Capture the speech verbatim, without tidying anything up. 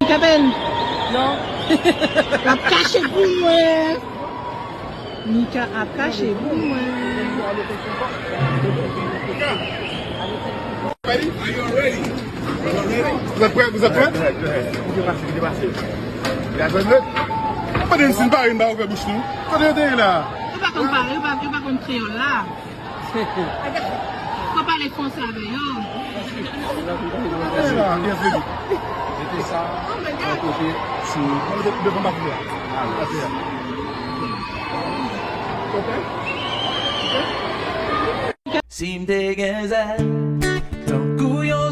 Kevin! Non. L ap kache pou mwen. Mika ap kache pou mwen. Vous êtes prêts? Vous êtes prêts? Kote n sin pa vin ba ou fè bouch nou? Kote yo te ye la? Yo pa konn pale, yo pa, yo pa konn kreyòl la. Fò pale franse avè yo. Mete sa yon kote sou. Devan bak la. Si m te gen zèl, tankou yon